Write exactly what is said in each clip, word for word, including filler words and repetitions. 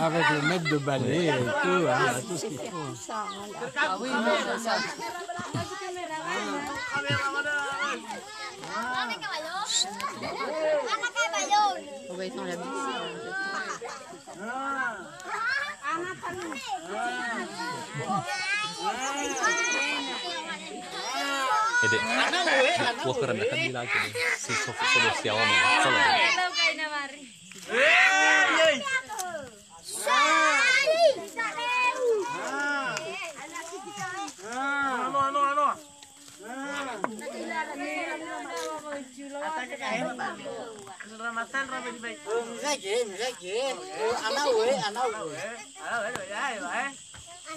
Avec le maître de balai et tout, hein, tout ce qu'il faut. Ah oui, non, ça. On va éteindre la musique. Ede. Wah, keren, akan bilang gini. Si sofi solo siawa mana? Salah. Anu, anu, anu.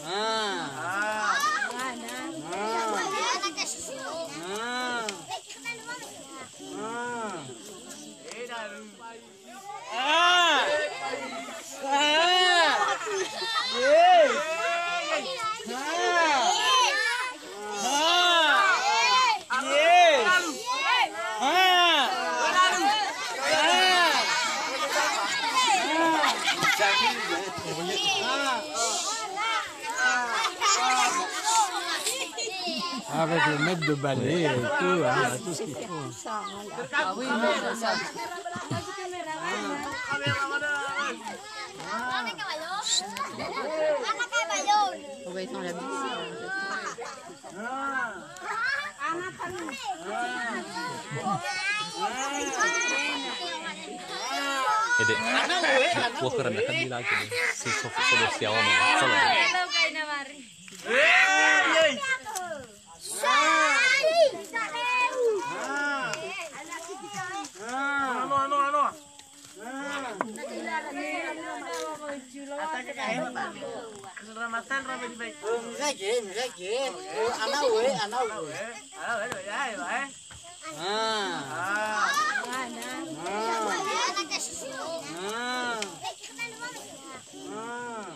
Ah! Ah! Yes! Ah! Ah! Yes! Ah! Ah! Avec le maître de balai et tout, hein, tout ce qu'il faut. Ah oui, non, ça. On va éteindre la musique. Ede. Wah, keren, akan bilang gini. Si sofi solo siawa mana? Salah. Anu, anu, anu. Muzaki, muzaki. Ana we, ana we. Ah. Ah. Ah.